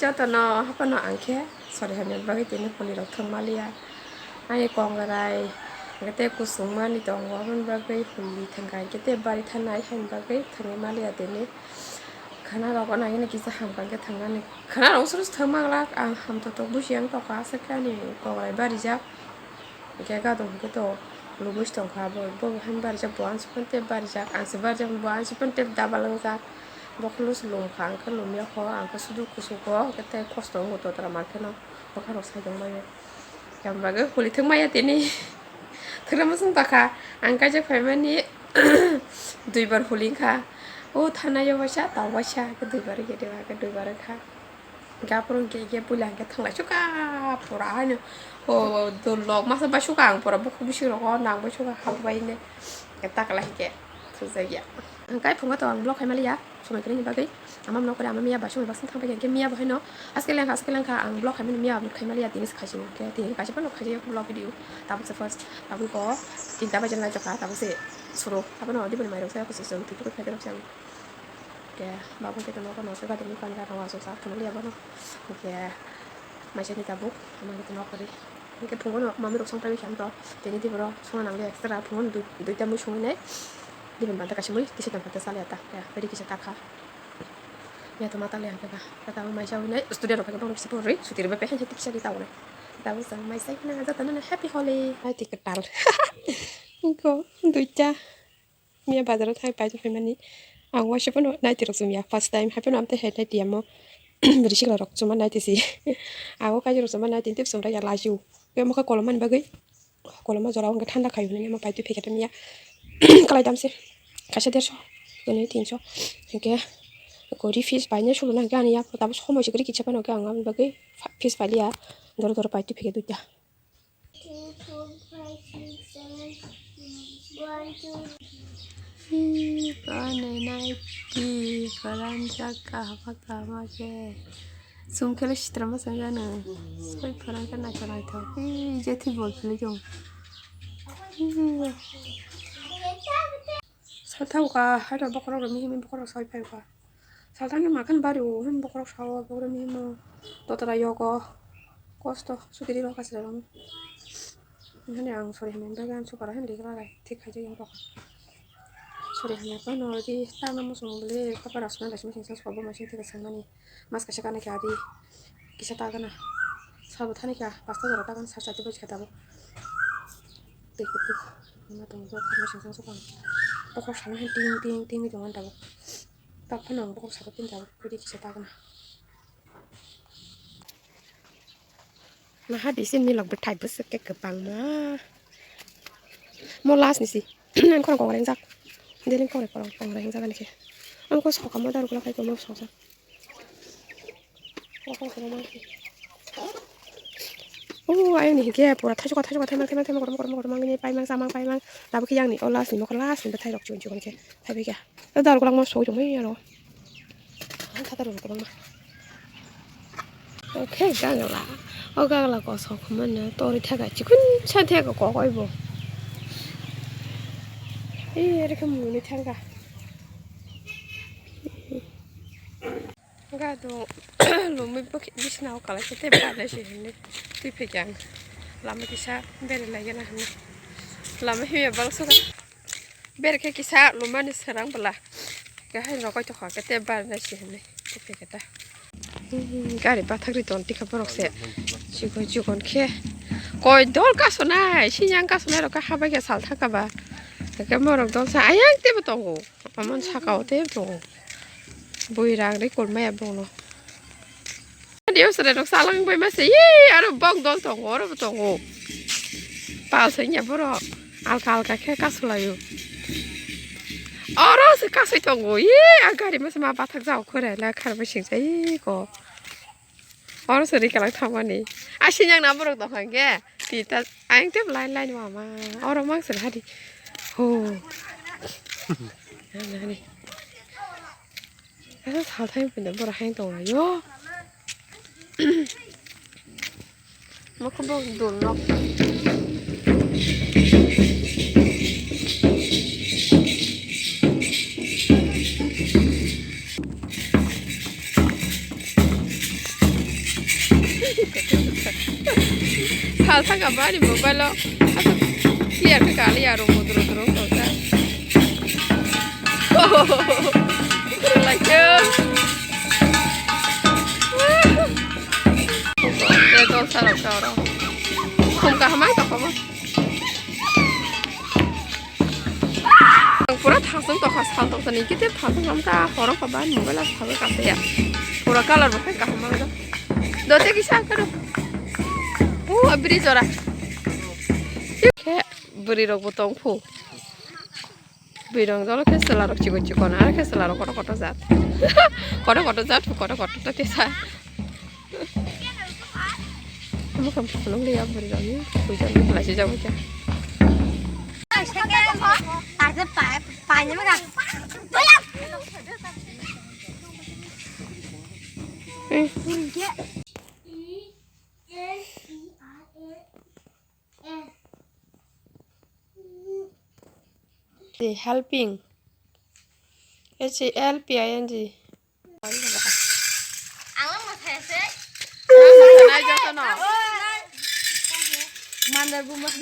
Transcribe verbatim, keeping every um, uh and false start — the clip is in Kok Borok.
Jotono haphano ang khe sori hamya bagwi tini holi rok thwng maliya. Ani kongrai hwnkhe tei kusung mani tongo, aboni bagwi holi thwngkha hwnkhe tei bari thanai haini bagwi thwngwi maliya tini. Khana rok nangini kisa hamkha hwnkhe thwngnani. Khana rok suru thwng manglak, ang hamtotok busi ang tokha, aswk khe ani kongrai barijak. Hwnkhe gadong hwnkhe to lubus tongkha, bo, bo haino barijak, bo ansi phano tei barijak, ansi barijak, bo ansi phano tei double wngjak. Bo khulus lum kha, ang khe lumya kho, ang khe sudu kusu kho, hwnkhe tei kosto wngo totra mankhe no, bwkha rok sai tong maya. Yang bagwi holi thwng maya tini. Thwngna muchung tokha, ang kaijak phaimani duibar holi wngkha. O thanaio waisa, tau waisa, hwnkhe duibar wngkhe, duibar wngkha. Hwnkhe aphuru hwnkhe, hwnkhe puila hwnkhe thanglaisukha pura haino. O dol lok masa baisukha ang pura bukhuk bising rogo nang baisukha hapbaine. Hwnkhe takla hwnkhe thwkjakya. Hwnkhe phungo to ang vlog khaimaliya somoi kwrwini bagwi. Ama nok kore ama miya bai somoi baksa thangpaikha hwnkhe miya bo haino aske lengkha aske lengkha ang vlog khaimani miya bo khaimaliya tini se khaising hwnkhe tini khe kaisa phano khaijak vlog video. Tabuk se first tabuk ko tinta bajen lai jokha tabuk se suru abono diboni mairok se kuchuk chwng thwk thwk khaijak se ang. Hwnkhe babung khe nogo no se gadangni panda rok aswk sak thangli abono. Hwnkhe maisani tabuk ama khe nok kwrwi. Hwnkhe phungo no mami rok song pai kha to tini tiboro songna nangli extra phungo dui duita mui songwi nai. Dibini banta kaisa mui kisa tongkha ta salya ta ya peri kisa ta kha. Ya to mata le hwnkhe ba ta tamo maisa wi nai studio rok khe bang kisa pori suti rwbai pekha kisa di ta wi nai. Tabuk jang maisa khna jotono happy holi. Hai ti kwtal. Ko duita. Miya bazaro thai paijak phaimani. Ang waisa phano naiti rok chumya first time. Hai phano amtwi hai naiti amo. Bwrwi sikla rok chuma naiti si. Ago kaisa rok chuma naiti tei chumra ya lajiu. Khe mokhe kolom mani bagwi. Koloma jora o hwnkhe thanda khai hwnwi amo paitwi phikhe miya. Kalai damse. Kaisa derso. Kwnwi tinso. Hwnkhe kori fees painai sulu na hwnkhe ani yak tabo somoi se kwrwi kisa phano hwnkhe ang aboni bagwi fees pailiya. Doro doro paitwi phikhe duita. Two, four, five, six, seven. One, two. Hi, kone naiti, koran jaka hapa kama ke. Sum kele sitra ma sanga na. Soi koran ka na koran tho. Hi, je thi bol pili jong. Salthang ka, hai rok bokhorok rok mihim mihim bokhorok soi phai ka. Salthang ni makan bari o, him bokhorok sao, bokhorok mihim o. Totra yogo. Kosto, sukiri rok kasra rok. Hani ang sori hamya bagwi ang sukara hani lekha lagai, thik khai jagwi ang tokha. Sori hamya phano di, tamo muchung bole, khapar aswk nang laisima singsa sobo machine thik sangnani. Mas kaisa kana khe adi, kisa ta gana. Sabo thani kha, pasta jora ta gana, sar sati bai kha tabuk. Tei kutuk, ma tong bo kha machine sang sukang. Bokhorok sangni ting ting ting tongo tabuk. Tak phano ang bokhorok sabo tin tabuk, kudi kisa ta gana. Naha di sini lok bwthai bwswk khe kwbangma. Mo last ni si. Ang khorang kong rengjak. Deli khorang kong rengjak ani khe. Ang ko sokamo dar gula khai ko mo soksa. Oh, ayoni hingke pura thaichukha, thaichukha, thaimang, thaimang, thaimang, kormo, kormo, kormo, kormo, wngwi paimang, chamang, paimang. Tabukhe yang ni o last ni mokol last ni bwthai rok chun chukon khe. Thaibai kha. O dal kolak ma soi tongmani ano. Ang thata rok kolak ma. Okhe gagla. O gagla kosok mano tori thaka chikun sa thaka kokoi bo. Ee, ere khe muni thangka. Gadung lumui bwkhe bisina o kalai khe tei bana se hinwi twi phaikha ang. Lama kisa bere laigena hinwi lama hiya balsora bere khe kisa lumani srang bwla khe hai rokoi tokha khe tei bana se hinwi twi phaikha ta. Gari bathakri ton tikha borok se chikon chikon khe koi dol kasonai sinyang kasonai rok khe habai khe sal thangkha ba khe morok dol sa ayang teibo tongo. Amon saka o tei tongo. Bui rang ri kolmaya bono. Diyo sere rok salang bai mase. Yi, aro bok dol tongo, oro bo tongo. Pal sengya borok. Alka alka khe kasulayo. Oro se kasui tongo. Yi, a gari mase ma bathak jao khore la khar bai singsa yi ko. Oro se rikalang thangmani. A sinyang na borok dong hangke. Pita ayang te line line mama. Oro mang se hari. Ho. Nani. Asa salthai pinda borok hayang tong yo. Mokho bo dol nok. Sal saka bani mobile o. Asa clear khe kali aro modro dro ko sa. Like you. Te dol sarok ka oro. Khum kaham ang tokhomo. Ang pura thasung tokha sal tokha ni kete thasung am ta horok ka ban mobile as thabe ka ya. Pura color bo khai kaham ang do. Do te kisa ka do. O abri jora. Khe bwrwi rok bo tong phu. Bwrwi rok jolo khe chwla rok chikon chikon ar khe chwla rok kotor kotor jat. Kotor kotor jat kotor kotor to kisa. Omo khe phunuk liya bwrwi rok ni puisa ni khlai si jabo khe. Helping. H E L P I N G. Ang lang masaya se. Nang masaya joto no. Mandar bu mas.